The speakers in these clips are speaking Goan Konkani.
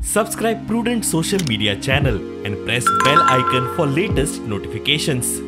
Subscribe Prudent social media channel and press bell icon for latest notifications.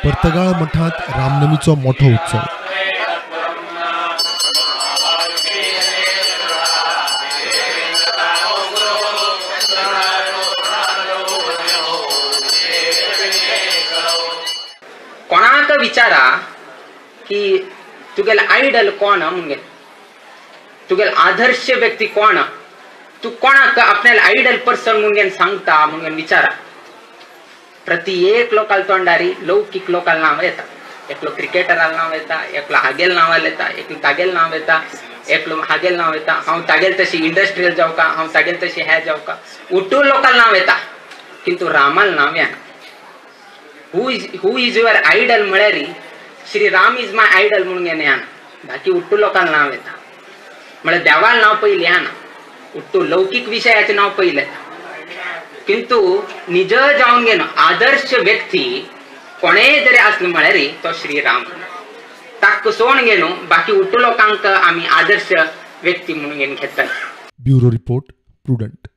Partagal मठांत रामनमीचो मोठो उत्सव. कोणाक विचारा की तुगेल आयडल कोण म्हणून, तुगेल आदर्श व्यक्ती कोण, तू कोणाक आपल्याला आयडल पर्सन म्हणून सांगता म्हणून विचारा. प्रति एक लोकाल तोंडारी लौकिक लोकाल नाव येता. एकलो क्रिकेटराल नाव येता, एकलो हागेल नांव येता, एकलो तागेल नाव येता, एकलो हागेल नाव येता, हांव तागेल तशी इंडस्ट्रियल जावका, हांव तागेल तशी हे जावका, उठू लोकाल नाव येता, किंतु रामाल नाव येना. Who is your idol म्हळ्यार Shri Ram is my idol म्हणून येना. बाकी उठू लोकाल नाव येता, म्हळ्यार देवाल नाव पयलीं येना, उठू लौकिक विशयाचें नांव पयलें येता. किंतु निज जावन घेन आदर्श व्यक्ती कोणेय जरी आसलो म्हळ्यार तो श्रीराम. ताका सोण घेन बाकी उठू लोकांक आमी आदर्श व्यक्ती म्हणून घेन घेतात. Bureau report, Prudent.